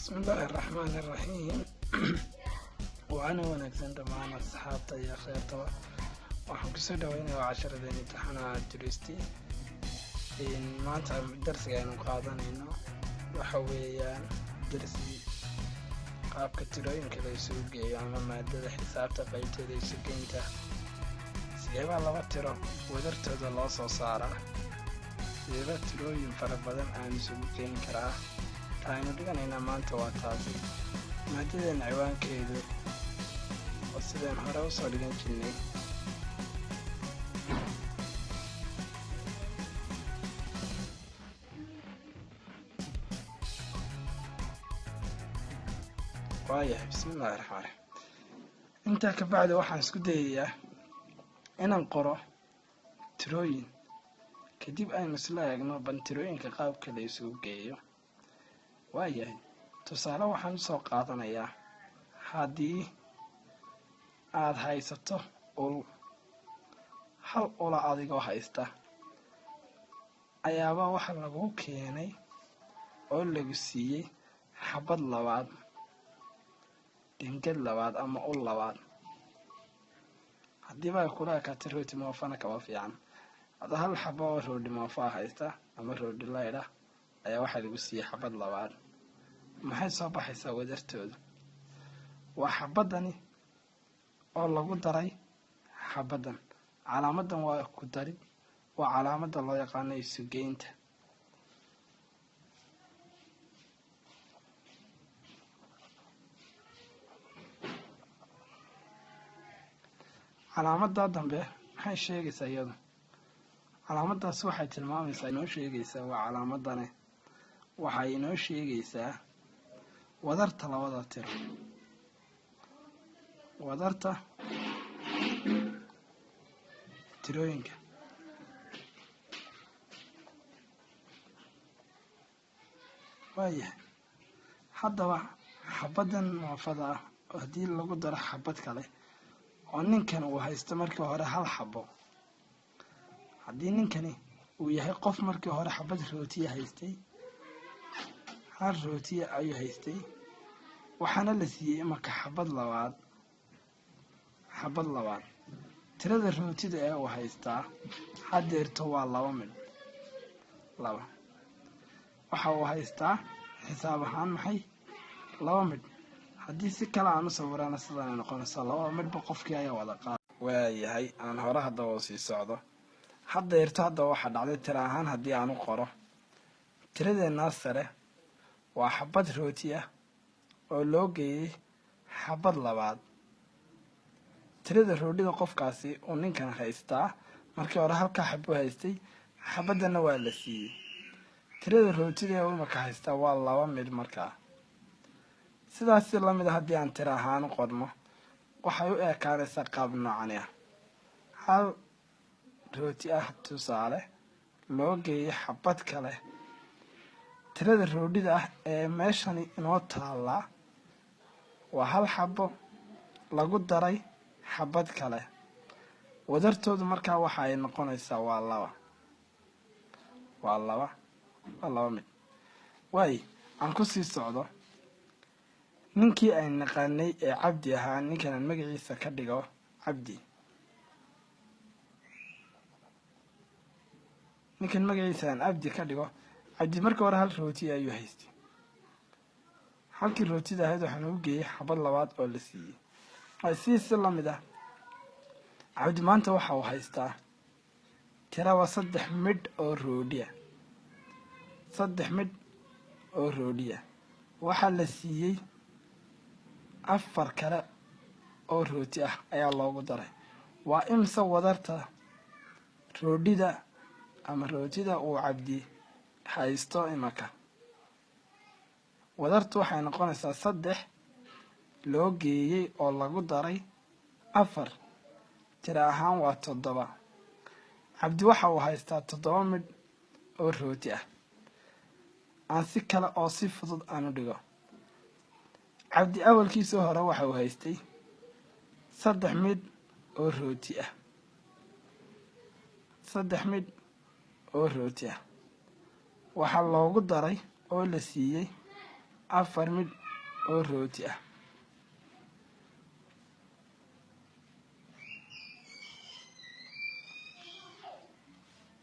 Bismillaahi raxmaani raxiim. Waana wanaagsan dhammaan asxaabta iyo kheyrtaba. Waxaan kusoo dhaweynayaa casharadeen imtixaanaha duristi. Maanta darsiga aynu qaadanayno waxa weeyaan darsi qaabka tirooyinka la isugu geeyo ama maadada xisaabta qeybteeda isugeynta. Sideebaa laba tiro wadartooda loo soo saaraa? Sideeba tirooyin fara badan aan isugu keeni karaa? Ta aynu dhiganaynaa maanta waa taasi. Maadadeena ciwaankeedu oo sidaan hore usoo dhigan jirnay. Waayahay, bismillahi raxmaan raxiim. Intaa ka bacdi waxaan isku dayayaa inaan qoro tirooyin, kadib aynu isla eegno ban tirooyinka qaabka la isugu geeyo. Waayahay, tusaale waxaan usoo qaadanayaa haddii aada haysato ul, hal ula adigoo haysta ayaaba waxa lagu keenay oo lagu siiyey xabad labaad, dhingad labaad ama ul labaad. Haddiiba ay kula ekaatay rooti moofana kaba fiican. Ada hal xabo oo roodhi moofaa haysta ama roodhi laydha ayaa waxaa lagu siiyey xabad labaad. Maxay soo baxaysaa wadartooda? Waa xabadani oo lagu daray xabaddan. Calaamadan waa ku darid, waa calaamada loo yaqaano isugeynta. Calaamadaa dambe maxay sheegaysaa iyadu? Calaamadaas waxay tilmaamaysaa, inoo sheegaysaa, waa calaamadane, waxay inoo sheegaysaa wadarta labada tiro, wadarta tirooyinka. Waayahay, haddaba xabaddan moofada ah haddii lagu daro xabad kale oo ninkan uu haysto markii hore hal xabo, haddii ninkani uu yahay qof markii hore xabad rootiya haystay, hal rootiya ayuu haystay, waxaana la siiyey imanka xabad labaad. Xabad labaad, tirada rootida ee uu haystaa hadeerto waa laba midh. Laba waxa uu haystaa xisaab ahaan maxay? Laba midh. Haddii si kale aan u sawirana sidaanay noqonaysaa, labada midhba qofkii ayaa wada qaada. Waayahay, aan hore haddaba sii socdo. Hadeerto haddaba waxaa dhacday, tira ahaan haddii aan u qoro tiradeenaa sare, waa xabad rooti ah oo loo geeyey xabad labaad. Tirada roodhida qofkaasi uu ninkan haystaa markii hore halkaa xabuu haystay, xabadana waa la siiyey. Tirada rootida ee imaka haystaa waa laba midh. Markaa sidaasi lamid a haddii aan tira ahaan u qorno, waxay u ekaanaysaa qaab noocani ah: hal rooti ah tusaale loo geeyay xabad kale. Tirada roodhida ah ee meeshani inoo taallaa waa hal xabo lagu daray xabad kale. Wadartoodu markaa waxa ay noqonaysaa waa laba, waa laba, waa laba mid. Waay, aan kusii socdo. Ninkii ay naqaanay ee Cabdi ahaa, ninkan aan magaciisa ka dhigo Cabdi, ninkan magaciisa aan Cabdi ka dhigo. Cabdi marka hore hal rooti ayuu haystay. Halkii rootida ahayd waxaa nagu geeyey xabad labaad oo la siiyey. Si si lamid ah, Cabdi maanta waxa uu haystaa tiraba 3 midh oo roodhiya, 3 midh oo roodhiya. Waxaa la siiyey 4 kale oo rooti ah ayaa loogu daray. Waa imse wadarta roodhida ama rootida uu Cabdi haysto imaka? Wadartu waxay noqonaysaa 3 loo geeyey oo lagu daray 4, tira ahaan waa 7. Cabdi waxa uu haystaa 7 midh oo rooti ah. Aan si kale oo si fudud aan u dhigo, Cabdi awalkiisii hore waxa uu haystay 3 midh oo rooti ah, 3 midh oo rooti ah. Waxaa loogu daray oo la siiyey Afar midh oo rooti ah.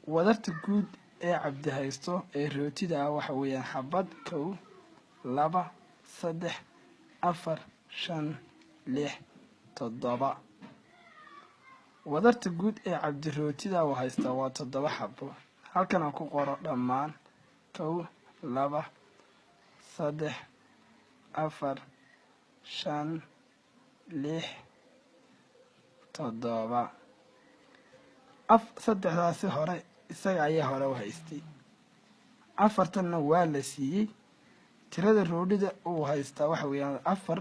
Wadarta guud ee Cabdi haysto ee rootida ah waxa weeyaan xabad: kow, laba, saddex, afar, shan, lix, toddoba. Wadarta guud ee Cabdi rootida uu haystaa waa toddoba xabo. Halkan aan ku qoro dhammaan: kow, laba, saddex, afar, shan, lix, toddoba. Af saddexdaasi hore isaga ayaa hore u haystay, afartanna waa la siiyey. Tirada roodhida uu haystaa waxa weeyaan afar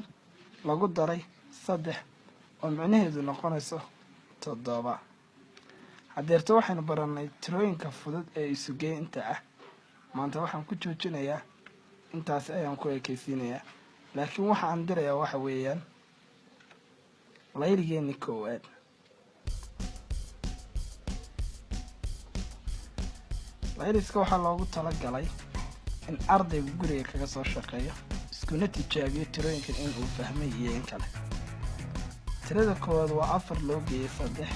lagu daray saddex, oo micnaheedu noqonayso toddoba. Hadeerto waxaynu baranay tirooyinka fudud ee isugeynta ah. Maanta waxaan ku joojinayaa intaasi, ayaan ku ekeysiinayaa, laakiin waxa aan dirayaa waxa weeyaan layligeeni koowaad. Layliska waxaa loogu talagalay in ardaygu guriga kaga soo shaqeeyo, iskuna tijaabiyo tirooyinkan in uu fahmay iyo in kale. Tirada koowaad waa afar loo geeyay saddex.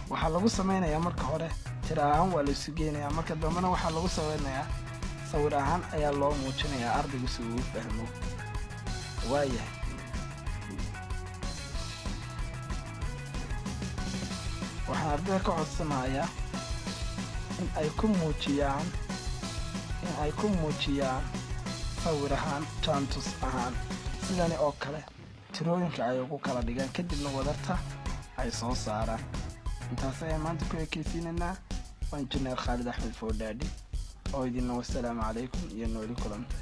Waxaa lagu sameynayaa marka hore tiro ahaan waa la isu geynayaa, marka dambena waxaa lagu sameynayaa sawir ahaan ayaa loo muujinayaa ardaygu si uu u fahmo. Waayahay, waxaan ardayda ka codsanayaa in ay ku muujiyaan sawir ahaan, jaantus ahaan, sidani oo kale tirooyinka ay ugu kala dhigaan, kadibna wadarta ay soo saaraan. Intaas ayaan maanta ku ekeysiinaynaa. Waa Injineer Khaalid Axmed Foodhaadhi oo idinna wasalaamu calaykum iyo nooli kulanta.